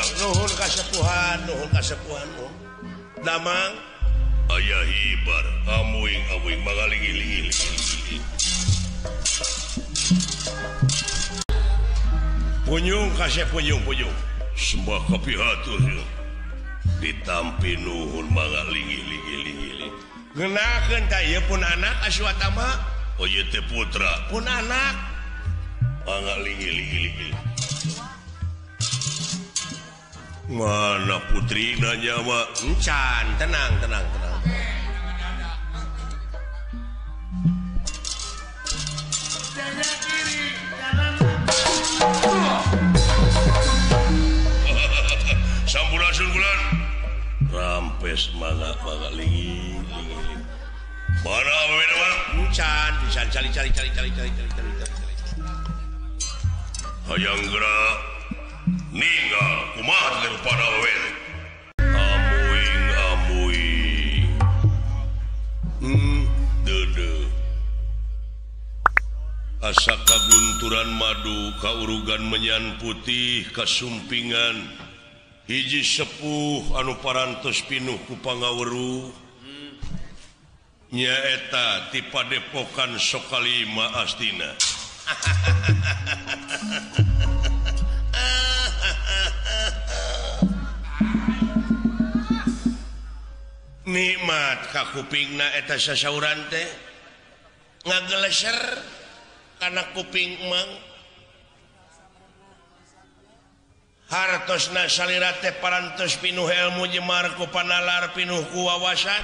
Mang nuhun kasepuhan nuhun kasepuhan damang aya hibar amuing amuing mangaling-iling punyung kasih punyung punyung sembah kapihatur ditampi nuhun mangaling-iling ngenakeun ta ieu pun anak Aswatama oh ieu teh putra pun anak mangaling-iling mana putrina nyawa encan tenang tenang tenang sampurasun bulan rampes mangga mangga lingi lingi mana awewe mah encan pisan cari cari cari cari cari cari cari cari hayang gerak ninggal kumaha teh rupana awewe amuing amuing deudeuh asa kagunturan madu kaurugan menyan putih kasumpingan hiji sepuh anu parantos pinuh ku pangaweruh nyaeta ti padepokan Sokalima Astina. Nikmat ka kupingna eta sasauran teh ngageleser kana kuping mang hartosna salira teh parantos pinuh ilmu jemar ku panalar pinuh ku wawasan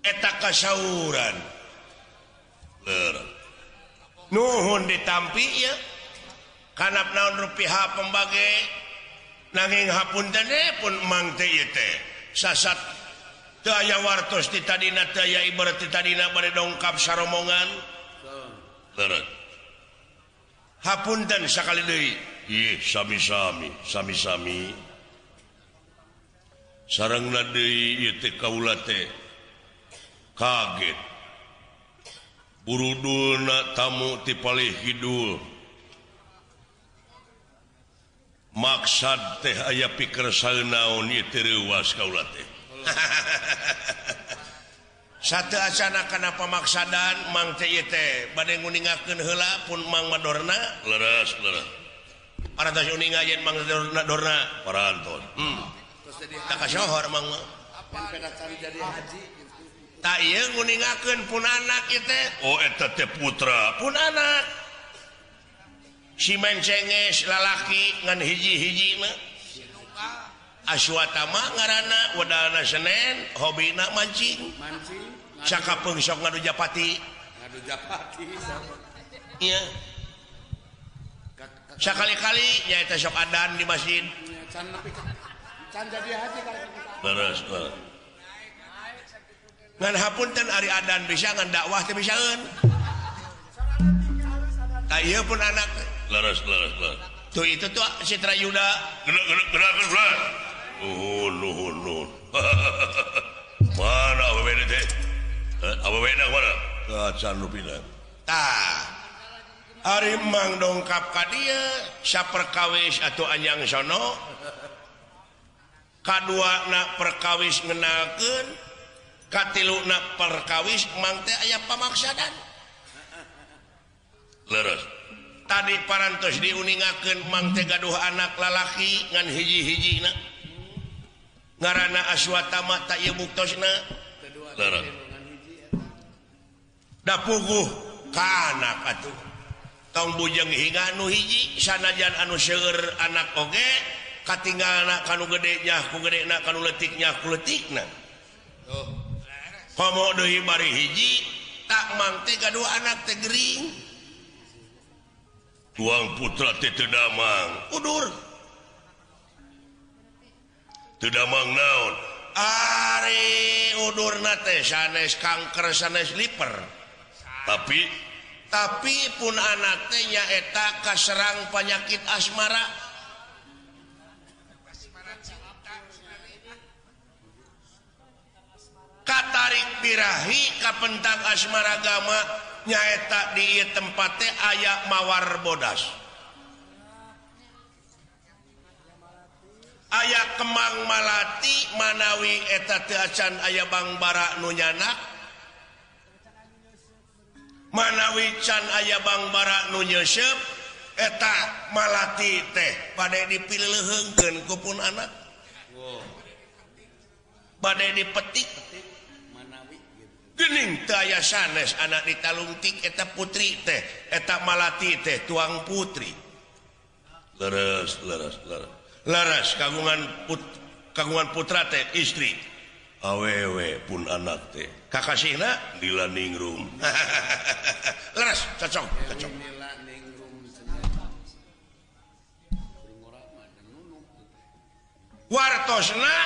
eta kasauran nuhun ditampi ya kanap naon rupiah pembage nanging hapunten pun mang teh ieu teh sasat teu aya wartos ti tadina teu aya ibarat ti tadina bade dongkap saromongan leureuh hapunten sakali deui ih sami-sami sami-sami sarengna deui ieu teh kaula teh kaget burudulna tamu ti palih kidul maksad teh aya pikersa naon ieu teh reuwas kaula teh satu acana kana pamaksadan mang teh ieu teh bade nguningakeun heula pun mang madorna leres leres parantos uninga yen mang dorna dorna parantos tak kasohor mang mah jadi haji tak ieu nguningakeun pun anak ieu teh oh eta teh putra pun anak si mencenges lalaki ngan hiji-hiji mah Aswatama ngaranna wedalna Senen hobina mancing mancing sakapeung sok ngadu japati ngadu japati iya sakali-kali nyaeta sok adan di masjid can can jadi haji leres leres ngan hapunten ari adan bisa ngan dakwah teh bisaeun tah ieu pun anak leres leres leres tuh itu tuh Citra Yuda gerak gerak gerak gerak nuhun nuhun nuhun mana awewe teh awewe na mana acan rupina tah ari mang dongkap ka dieu saperkawis atuh anjang sono kaduana perkawis ngenalkeun katiluna perkawis mang teh aya pamaksadan leres tadi parantos diuningakeun mang teh gaduh anak lalaki ngan hiji-hijina ngaranna Aswatama tak ieu buktosna leres da puguh ka anak atuh tong bujeng hingga anu hiji sanajan anu seueur anak oge katinggalna kanu gede nyah ku gedena kanu leutik nyah ku leutikna komo deui bari hiji tak mang teh gaduh anak teh gering tuang putra teh teu damang udur teu damang naon ari udurna teh sanes kanker sanes liver tapi pun anak teh nyaeta kaserang penyakit asmara katarik birahi kapentang asmara gama nyaeta di ieu tempat teh aya mawar bodas. Aya kembang malati manawi eta teu acan aya bangbara nu nyanak manawi can aya bangbara nu nyeuseup eta malati teh bade dipileuheungkeun ku pun anak bade dipetik geuning teu aya sanes anak ditalungtik eta putri teh eta malati teh tuang putri leres leres leres leres kagungan putra teh istri awewe pun anak teh kakasihna Nila Ningrum leres cocok cocok wartosna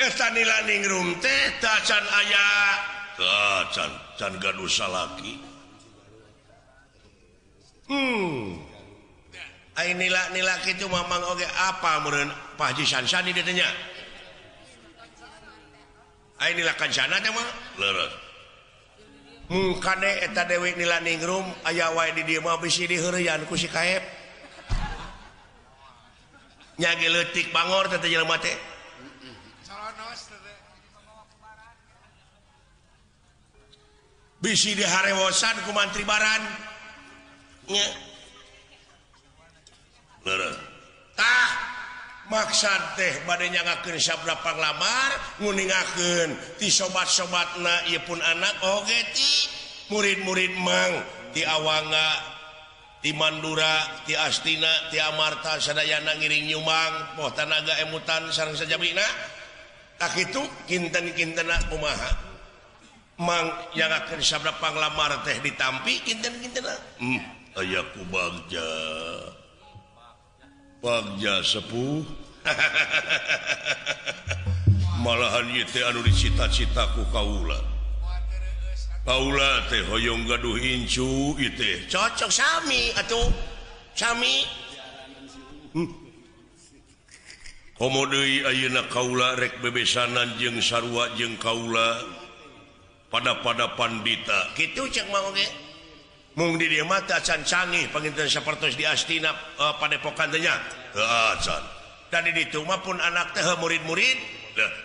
eta Nila Ningrum teh tacan aya tacan can gaduh salaki Ai nila-nila kitu mamang oge apa meureun Pak Haji Sansani dieu teh nya. Ai nila kancana teh mah leres. Mung kade eta Dewi Nila Ningrum aya wae di dieu mah bisi diheureyan ku si Kaep. Nya ge leutik bangor teh jelema teh. Bisi diharewosan ku mantri baran. Nya. Tah maksad teh bade nyangakeun sabda panglamar nguningakeun ti sobat-sobatna ieu pun anak oge ti murid-murid mang ti Awangga ti Mandura ti Astina ti Amarta sadayana ngiring nyumang poh tanaga emutan sareng sajabina tah kitu kinten-kintenna kumaha mang nyangakeun sabda panglamar teh ditampi kinten-kintenna aya ku bagja Bagja sepuh malahan ieu teh anu dicita-cita ku kaula kaula teh hoyong gaduh incu ieu teh cocok sami atuh sami komo deui ayeuna kaula rek bebesanan jeung sarua jeung kaula pada-pada pandita kitu cek mah oge mung di dieu mah teu acan canggih panginten sapertos di Astina padepokan teh nya teu acan dan di ditu mah pun anak teh murid-murid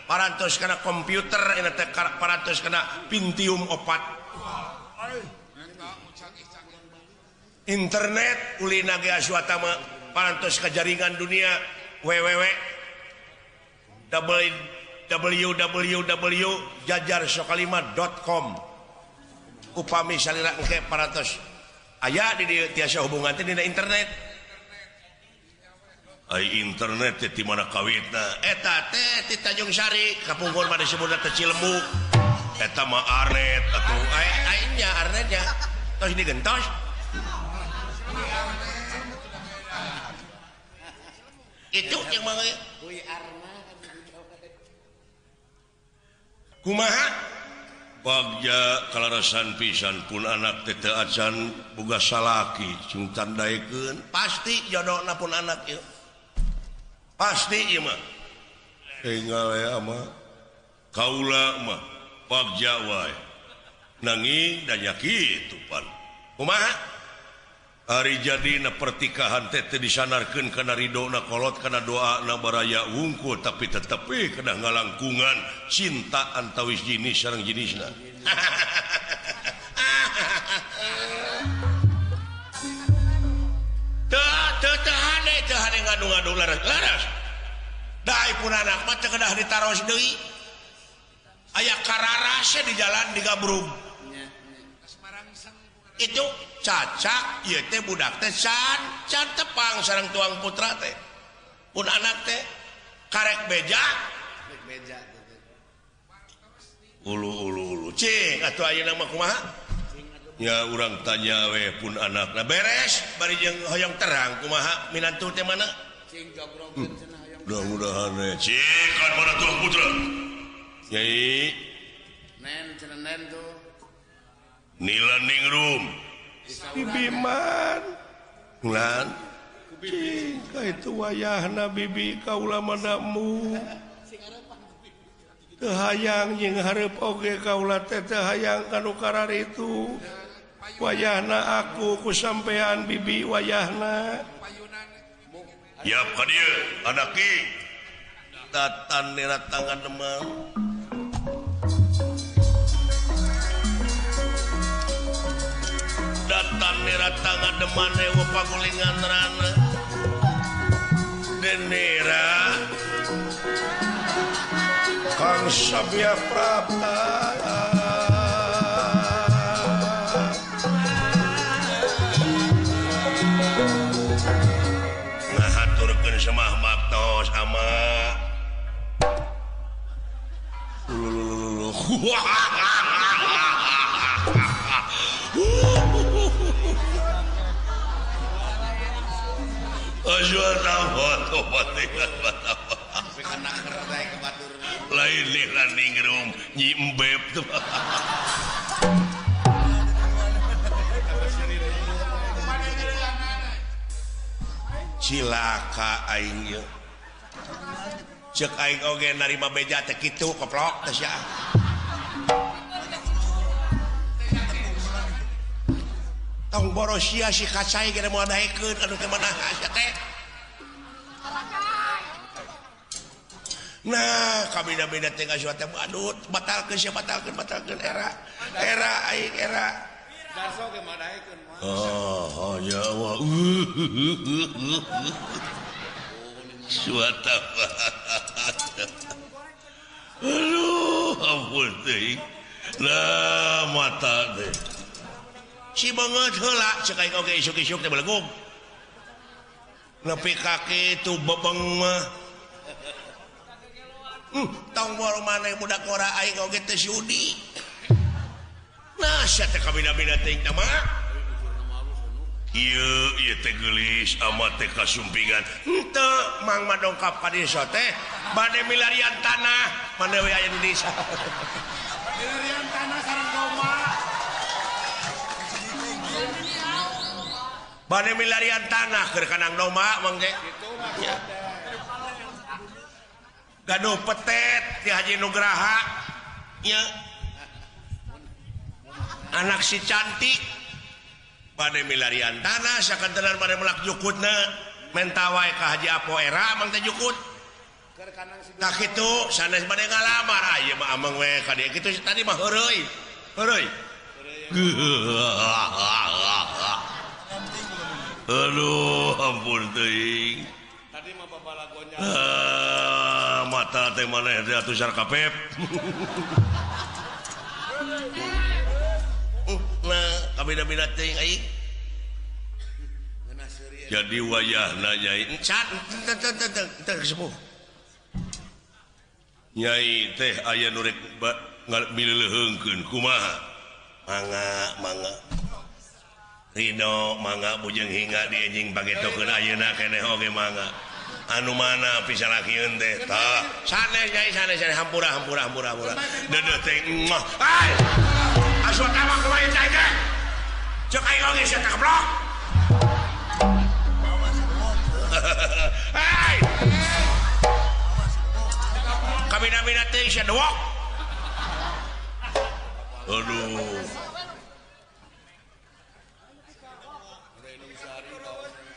parantos kana komputer eta teh parantos kana Pentium 4 internet ulina ge aswata mah parantos ka jaringan dunia www www.jajarsokalima.com upami salira engke parantos aya di dieu tiasa hubungan teh dina internet ai internet teh di mana kawitna eta teh ti Tanjung Sari kapungkur mah disebutna teh Cilembu eta mah arnet atuh ai nya arnetnya tos digentos itu yang mah kumaha Bagja kalarasan pisan pun anak teh teu acan boga salaki sing tandaekeun pasti jodona pun anak ieu pasti ieu mah enggal ya mah kaula mah bagja wae nanging da nya kitu pan kumaha ari jadina pertikahan teh teu disanarkeun kana ridona kolot kana doana baraya wungkul tapi tetep kedah ngalangkungan cinta antawis jenis sareng jenisna teu teu teu hade teu hade ngadu-ngadu laras laras da pun anak mah teu kedah ditaros deui aya kararase di jalan digabrug itu cacak ieu teh budak teh can can tepang sareng tuang putra teh pun anak teh karek beja ulu ulu ulu cing atuh ayeuna mah kumaha ya urang tanya we pun anakna beres bari jeung hoyong terang kumaha minantu teh mana cing jogrogkeun cenah hoyong mudah-mudahan we cing kan mana tuang putra nyai nen cenah nen tuh Nila Ningrum Bibiman lan cing ka itu wayahna bibi kaula madamu teu hayang jeung hareup oge kaula teh teu hayang kanu kararitu wayahna aku ku sampean bibi wayahna yap ka dieu anaki Tatan niratangan demam Datan niratangan deman ewa pagulingan rana Denira Kang Sabya Prapta ngahaturkeun semah baktos ama lain landing room nyimbeb tuh. Cilaka aing ieu. Ceuk aing oge narima beja teh kitu koplok teh sia. Tong boros sia si kacai ge moal daekeun anu teh mana sia teh. Nah, kabina-bina teh ngasuh teh badut, batalkeun sia batalkeun batalkeun era. Era aing era. Darso ge mah daekeun mah. Oh, ya Allah. Suata. Aduh, ampun teuing. Lah mata teh. Si beungeut heula ceuk aing oge isuk-isuk teh belegug. Nepi ka kitu bebeng mah. Tong boro maneh budak ora aing oge teh sudi. Nah, sia teh kabina-bina teuing teh mah. Ieu ieu teh geulis amat teh kasumpingan. Henteu mang mah dongkap ka desa teh bade milarian tanah, mane we aya di desa. Milarian tanah sareng domba. Bade milarian tanah keur kanang domba mang teh. Kitu maksudna. Gaduh petet ti Haji Nugraha nya. Anak si cantik bade milarian tanah sakantenan bade melak jukutna menta wae ka Haji Apo era mang teh jukut. Tah kitu sanes bade ngalamar ieu mah ameng we ka dieu kitu tadi mah heureuy. Heureuy. Aduh ampun teuing. Tadi mah babalagonya. Mata teh maneh teh atuh sarkapep. Nah, kabina-bina teuing aing. Jadi wayahna nyai cat teu sepuh. Nyai teh aya nu rek mileuleheungkeun kumaha? Mangga, mangga. Ridho mangga bujeng hingga di enjing pagetokeun ayeuna keneh oge mangga. Anu mana pisalakieun teh? Tah, sanes nyai sanes sanes hampura hampura hampura hampura. Deudeuh teh mah. Ai! Asup tawak kumaha teh teh? Ceuk aing oge sia teh keblok. Hei! Kabina-bina teh sia dewok. Aduh.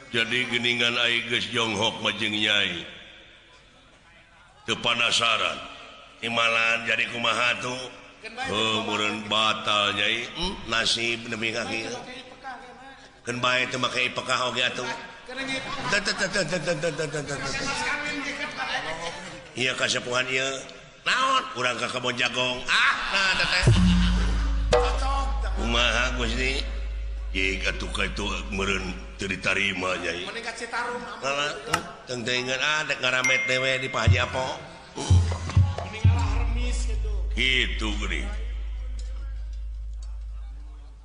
Jadi geningan aing geus jonghok mah jeung nyai. Teu panasaran. Imalan jadi kumaha tuh? Heuh meureun batal nyai. Nasib nepi ka kieu. Keun bae teu make ipekah oge atuh. Teu teu teu teu teu teu teu. Ieu kasepuhan ieu. Naon? Urang ka kebon jagong. Ah, nah teh teh. Kumaha Gusti? Jig atuh ka itu meureun teu ditarima nyai. Mending ka Citarum. Heeh, teuing-teuingan ah dek ngaramet dewe di Pak Haji Apo. Mending ngalah remis gitu. Kitu geuning.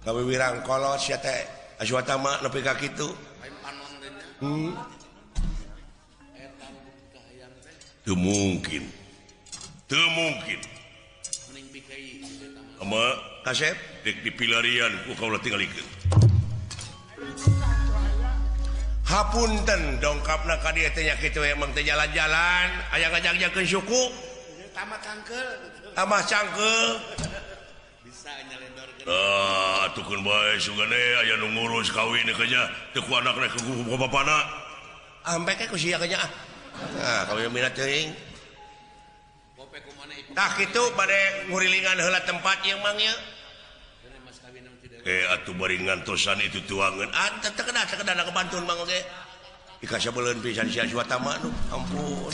Kawiwirang kolot sia teh Aswata mah nepi ka kitu. Lain panon teh nya. Eta kahayang teh. Teu mungkin. Teu mungkin. Mending bikai eta mah. Ama kasep dek dipilarian ku kaula tingalikeun. Hapunten dongkapna ka dieu teh nya kitu emang teh jalan-jalan aya ngajak-jakeun suku. Tamat cangkeul. Tambah cangkeul. Bisa nyelendorkeun. Ah, atukeun bae sugane aya nu ngurus kawin teh nya teu ku anakna ku bapana. Ampe ke ku sia nya ah. Nah, kawin minat teuing. Tah kitu bade ngurilingan heula tempat ieu Mang ieu. Atuh bari ngantosan itu tuangan. Ah teu kedah teu kedah kebantun Mang oge. Dikasabeuleun pisan si Aswatama nu ampun.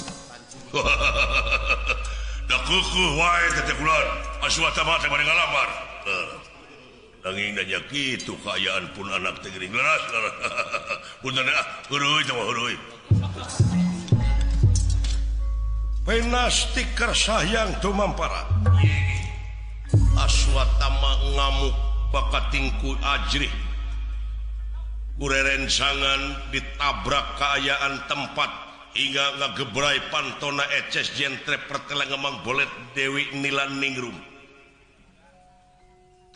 Da keukeeh wae teh kulan Aswatama teh bari ngalamar. Nanging nanya kitu kaayaan pun anak teh geuning leras. Punten ah heuruy teh heuruy. Penasti kersayang tumampara. Aswatama ngamuk bakatingku ajrih. Kurerencangan ditabrak keayaan tempat hingga ngagebrai pantona eces jentre perteleng emang bolet Dewi Nilan Ningrum.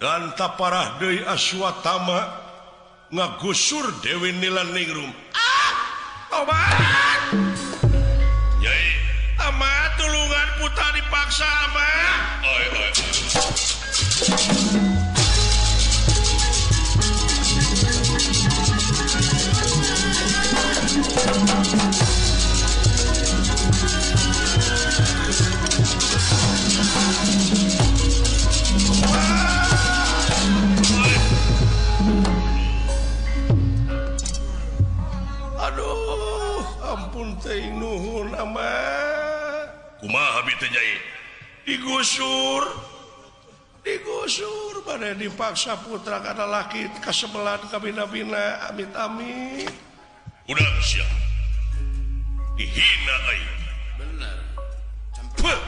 Dan taparah deui Aswatama ngagusur Dewi Nilan Ningrum. Ah! Tobat! Nyai, ama tulungan putra dipaksa ama. Oi oi. Aduh, ampun teh nuhun ama. Kumaha bi teh Nyai? Digusur. Digusur bade dipaksa putra kana laki kasebelan kabina-bina amit-amit. Udah siap. Dihina aing. Bener. Cemplak.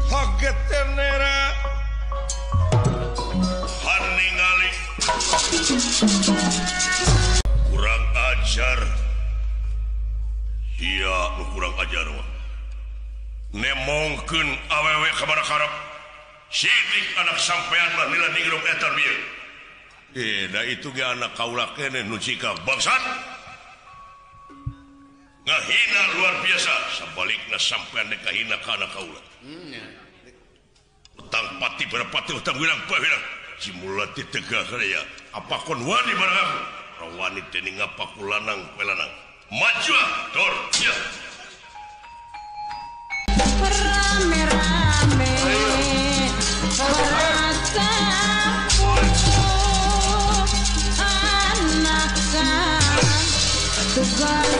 Kaget tenera. Haningali. Kurang ajar. Iya, nu kurang ajar mah. Nemongkeun awewe ka karep. Sidik anak sampean mah nila ningrum eta bieu. Da itu ge anak kaula keneh nu cikak bangsat. Ngahina luar biasa, sabalikna sampean dek kahina ka anak kaula. Utang pati berpati utang wilang pawilang. Simulati tegah raya. Apa kon wani barang aku? Rawani dening apa kulanang pelanang. Maju dor ya. Rame-rame rasa anak tugas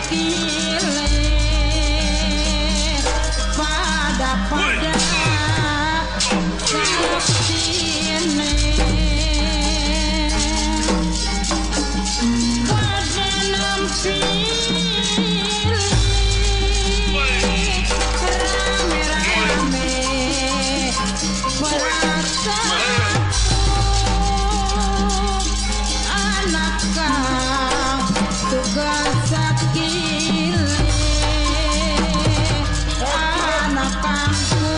kile pada pada sini pada nampi rame-rame berasa anak tugas kile anak kangku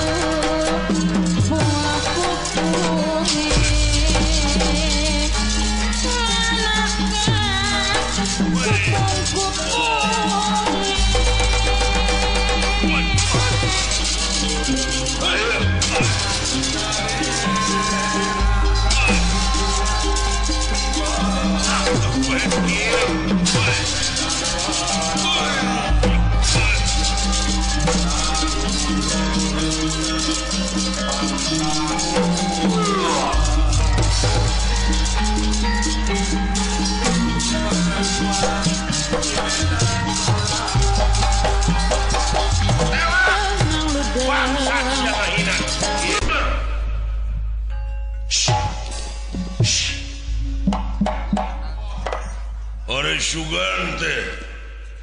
Sugan teh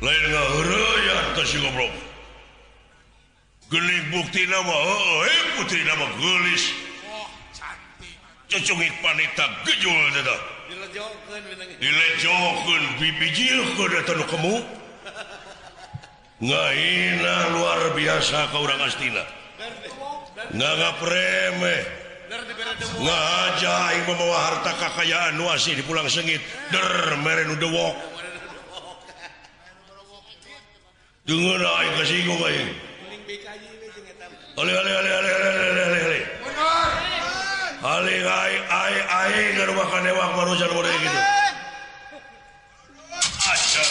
lain ngaheureuyah teh si goblok. Geuning buktina mah heueuh putrina mah geulis. Oh, cantik. Cucungik panita gejul teh tah. Dilejokeun dilejokeun bibijilkeun eta nu kemu. Ngahina luar biasa ka urang Astina. Nganggap remeh. Ngahaja aing membawa harta kakayaan nu asih di pulang sengit. Der mere nu dewok. Dengar aing kasinggung aing. Ale ale ale ale ale ale ale ale. Ale aing aing aing ka rumah kanewak manusia model gitu. Ajar.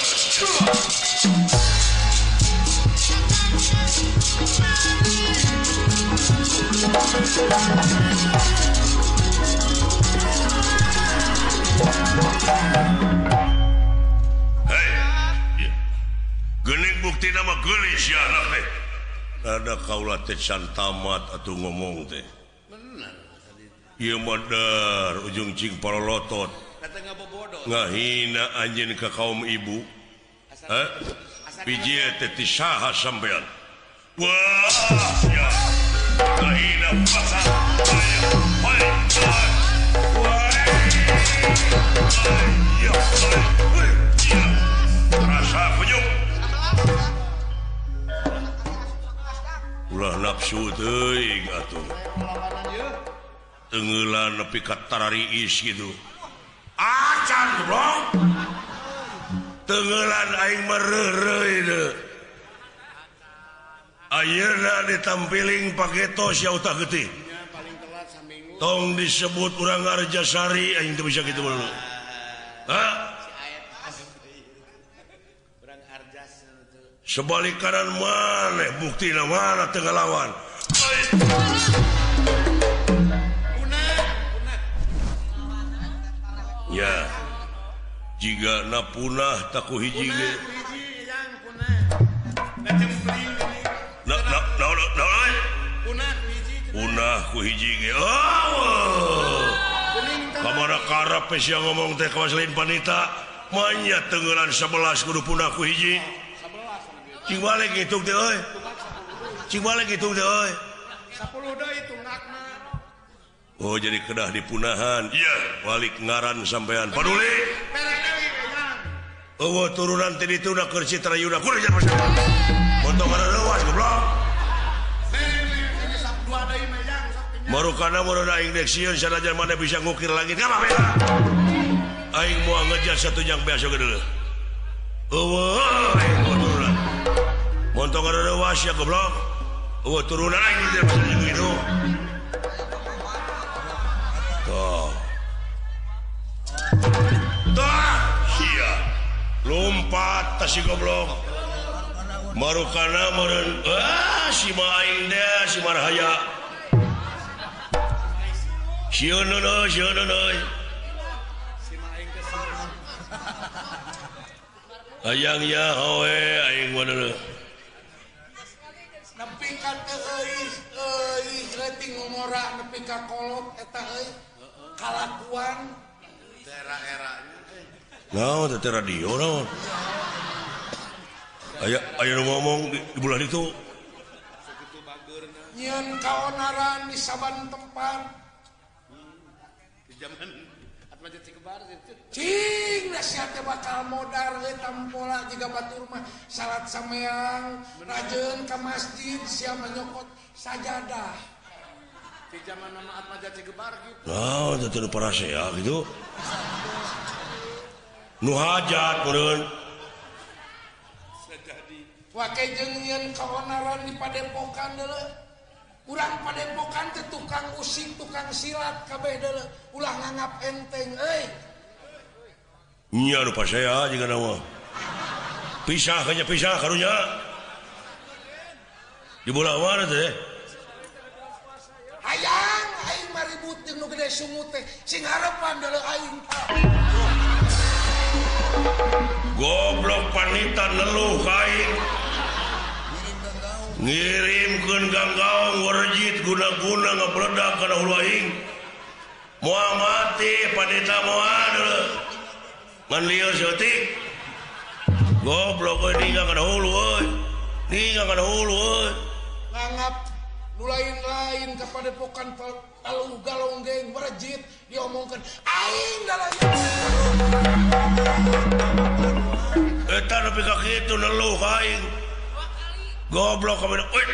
Hei, geuning bukti nama geulis ya anak teh. Ada kaula teh can tamat atuh ngomong teh. Bener. Ieu mah dar ujung cing parolotot. Ngahina anjeun ka kaum ibu. Hah? Biji teh ti saha sampean? Wah, ya. Ngahina paksa. Hai, hai. Ya, ya. Rasa kunyuk. Ulah nafsu teuing atuh. Tengeulan nepi ka tarariis gitu. Acan goblok. Tengeulan aing mereureuy deui. Ayeuna ditampiling paketos ya utah getih. Tong disebut urang Arjasari aing teu bisa kitu mah. Hah? Sebalik kanan maneh buktina mana teu ngalawan. Ya. Jiga na punah taku hiji ge. Punah ku hiji ge. Oh. Kamana karep sia ngomong teh kawas lain panita. Manya tenggelan 11 kudu punah ku hiji. Cing balik ngitung teh euy. Cing balik ngitung teh euy. 10 deui tunggakna. Oh jadi kedah dipunahan. Iya, balik ngaran sampean. Paduli. Eueuh turunan teh ditu da keur Citra Yuna. Kudu jan pasal. Montong reuwas goblok. Marukana mun aing dek sieun sanajan maneh bisa ngukir langit. Ngapa beda? Aing moal ngejar satu jang beas oge deuleuh. Eueuh aing moal turunan. Montong reuwas ya goblok. Eueuh turunan aing teh bisa gitu. Tuh. Tuh, sia. Lompat tas si goblok. Marukana meureun, ah si ma aing teh si marhaya. Sieun euy, sieun euy. Hayang ya hoe aing mah deuleuh. Nepi ka teu euy, euy leutik ngomora nepi ka kolot eta euy. Kalakuan era-eranya. Naon teh radio naon? Aya aya nu ngomong di bulan itu. Sakitu bageurna. Nyieun kaonaran di saban tempat. Di zaman Atmaja Cikebar itu. Cing nasihat teh bakal modar we tampola jiga batur mah salat sameang, rajeun ka masjid sia nyokot sajadah. Di zaman nama Atmaja Cigebar gitu. Nah, itu nu parasea gitu. Nu hajat meureun. Wake jeung nyieun kaonaran di padepokan deuleu. Urang padepokan teh tukang usik, tukang silat kabeh deuleu. Ulah nganggap enteng euy. Nya nu pasea jiga mah. Pisah hanya pisah karunya. Di bola mana teh? Hayang aing mah ribut jeung nu gede sungut teh sing harepan deuleu aing tah. Goblok panita neluh ka aing. Ngirimkeun ganggaung warjit guna-guna ngabledak kana hulu aing. Moal mati panita moal deuleu. Ngan lieur saeutik. Goblok euy ninggal kana hulu euy. Ninggal kana hulu euy. Nganggap nu lain-lain ka padepokan palu galonggeng warjit diomongkeun aing dalah. Eta nepi ka kitu neluh ka aing. Goblok ka euy.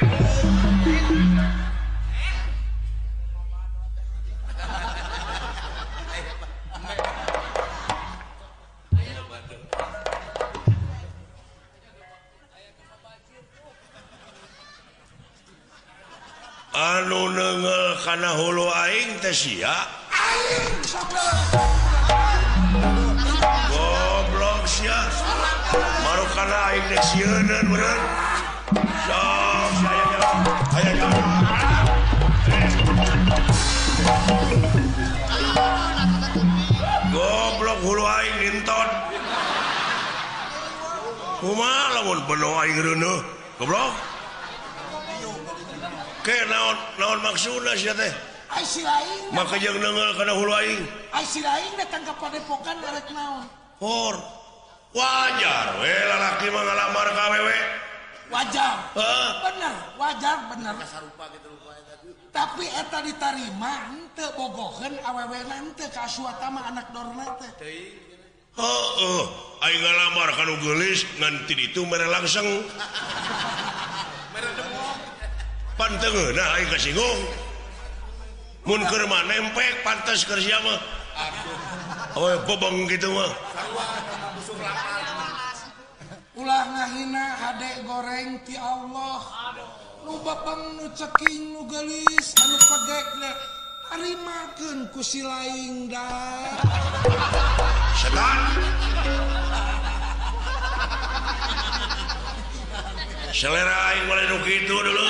Anu neunggeul kana hulu aing teh sia. Aing sok goblok sia. Marukana aing dek sieuneun meureun. Sok sia. Hayang goblok hulu aing dinton. Kumaha lamun beno aing reuneuh goblok. Ke naon naon maksudna sia teh? Ai si lain. Maka jeung neunggeul kana hulu aing. Ai si lain datang ka padepokan arek naon? Hor. Wajar we lalaki mah ngalamar ka awewe. Wajar. Heeh. Bener, wajar bener. Sarupa kitu rupa eta. Tapi eta ditarima henteu bogoheun awewena henteu ka Aswatama anak dorna teh. Teuing. Heeh, aing ngalamar ka nu geulis ngan ti ditu mere langseng. Mere demok. Pan teu ngeunah aing kasinggung. Mun keur mah nempek pantes keur sia mah. Aduh. Awewe bobong kitu mah. Sarua musuh lapar. Ulah ngahina hade goreng ti Allah. Nu bebeng nu ceking nu geulis anu pegekna tarimakeun ku si laing da. Setan. Selera aing mah nu kitu dulu.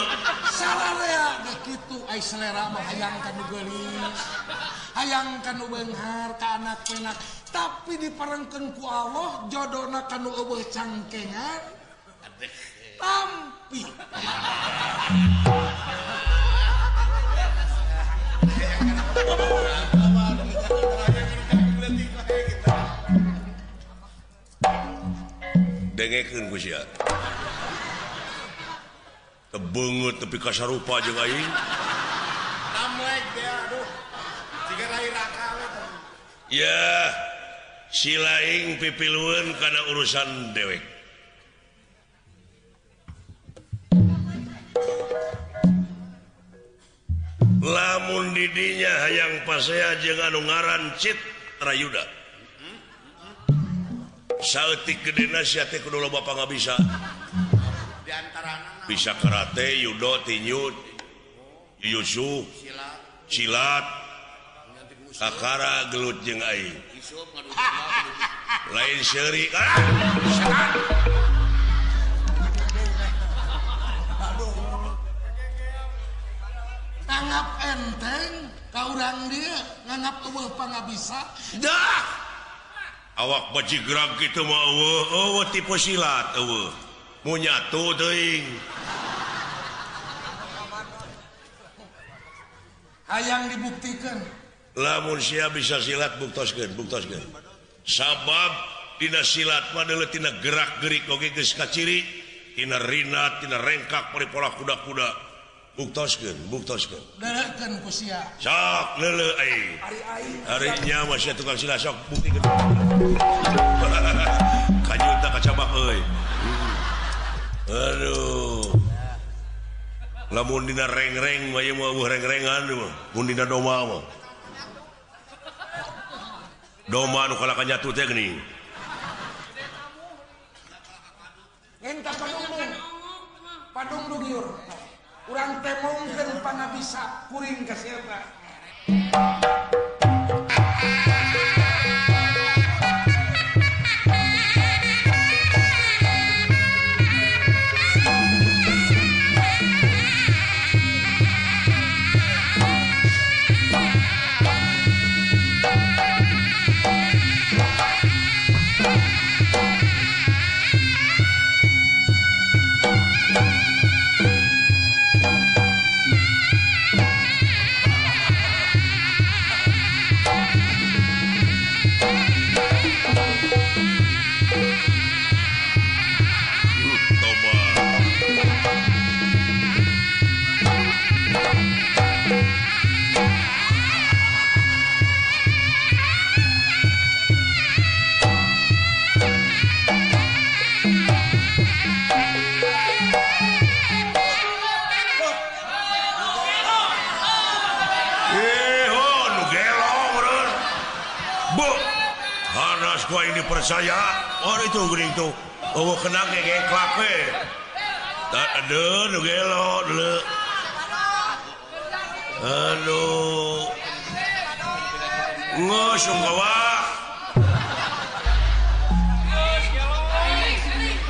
Sararea ge kitu ai selera mah hayang ka nu geulis. Hayang ka nu beunghar ka anak penak. Tapi diparengkeun ku Allah jodona ka nu eueuh cangkengan. Tampi. Dengekeun ku sia. Tebeungeut tepi ka sarupa jeung aing. Namleg teh aduh. Jiga rai raka we teh. Ya, si laing pipilueun kana urusan dewek. Lamun didinya hayang pasea jeung anu ngaran Citrayuda. Saeutik gedena sia teh kudu loba pangabisa. Di antarana bisa karate, judo, tinju, jujutsu, silat, kakara gelut jeung aing. Lain seuri. Ah, setan. Nganggap enteng ka urang dieu, nganggap eueuh pangabisa. Dah. Awak bajigrag kitu mah eueuh, eueuh tipe silat eueuh. Mu nyatu teuing. Hayang dibuktikeun. Lamun sia bisa silat buktoskeun, buktoskeun. Sabab dina silat mah deuleu tina gerak-gerik oge geus kaciri, tina rinat, tina rengkak paripola kuda-kuda. Buktoskeun, buktoskeun. Deuleukeun ku sia. Sok leuleuh aing. Ari aing. Ari nya mah sia tukang silat sok buktikeun. Kanyuta kacabak euy. Aduh. Lamun dina reng-reng mah ieu mah eueuh reng-rengan mah. Mun dina doma mah. Doma nu kalaka nyatu teh geuning. Entah padungdung. Padungdung ieu. Urang temongkeun pangabisa kuring ka siapa. Ini percaya oh itu geuning tuh oh kenang gegeklak we tak aduh nu gelo deuleu aduh geus sungkawa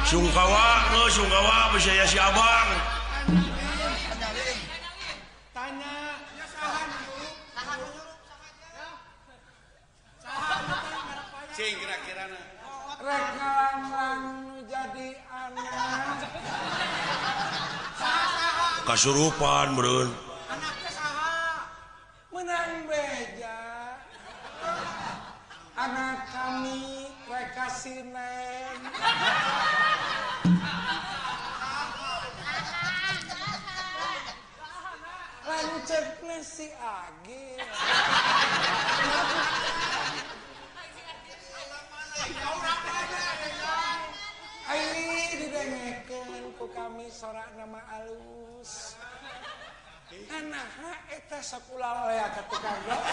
sungkawa geus sungkawa bisa ya si abang. Tanya. Ya saha nu nyurup? Saha nu nyurup saha? Saha nu tadi cing kira-kirana. Rek ngalanglang nu jadi anak. Saha-saha. Kasurupan meureun. Anaknya saha? Menang beja. Anak kami rek kasinen. Lanceukna si Agil. Ai didengekeun ku kami sorakna mah alus. Anaha eta sakulalea ka tukang doa.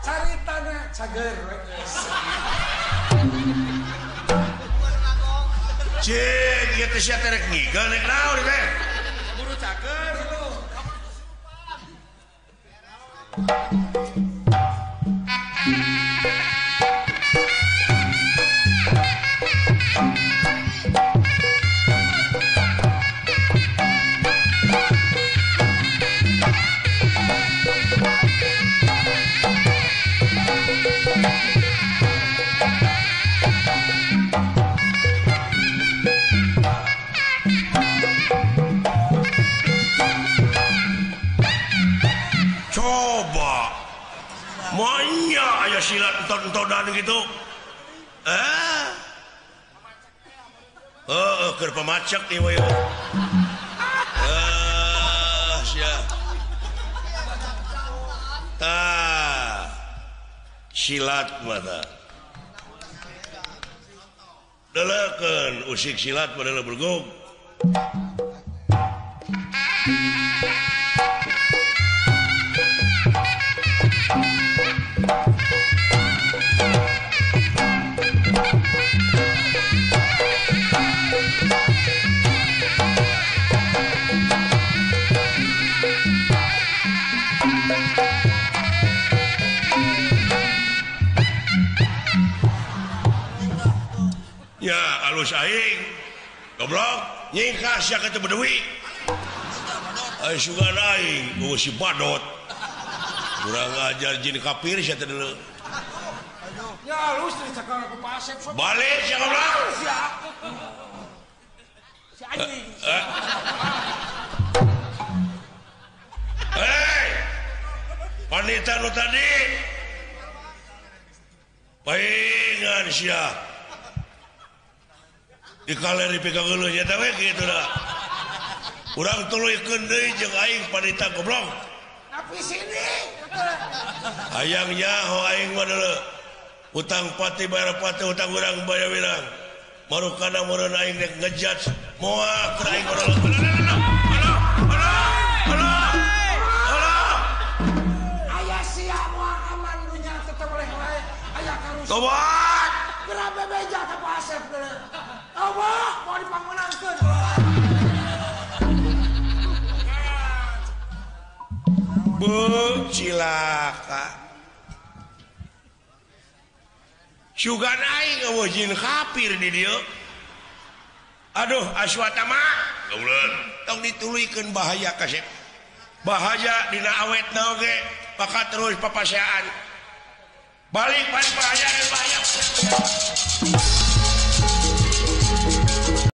Caritana cager we geus. Cik, ieu teh sia teh rek ngigel rek naon teh? Buru cager lu. Coba maunya aya silat enton-entonan gitu. Keur pamacek ieu mah. Sia. Tah. Silat mah tah. Deleukeun usik silat padahal bergog. Ya alus aing goblok nyingkah sia ka teu bedewi. Ai sugan aing eueuh si badot. Kurang ajar jin kafir sia teh deuleu. Ya alus dicekal ku Pak Asep sok. Balik sia goblok. Si anjing. Hei. Panita nu tadi. Paingan sia. Di kaler dipegang geuleuh nya teh we kitu da. Urang tuluykeun deui jeung aing panita goblok. Tapi sini. Hayang nyaho aing mah deuleu. Utang pati bayar pati utang urang bayar wirang. Marukana meureun aing rek ngejudge moal keur aing meureun. Alah alah alah alah. Aya sia moal aman dunya tetep leh wae. Aya karus. Tobat. Geura bebeja ka Pak Asep deuleu. Allah mau dipangunangkeun. Bu cilaka. Sugan aing eueuh jin kafir di dieu. Aduh Aswatama, gauleun. Tong dituluykeun bahaya kasep. Bahaya dina awetna oge, maka terus papaseaan. Balik balik bahaya bahaya.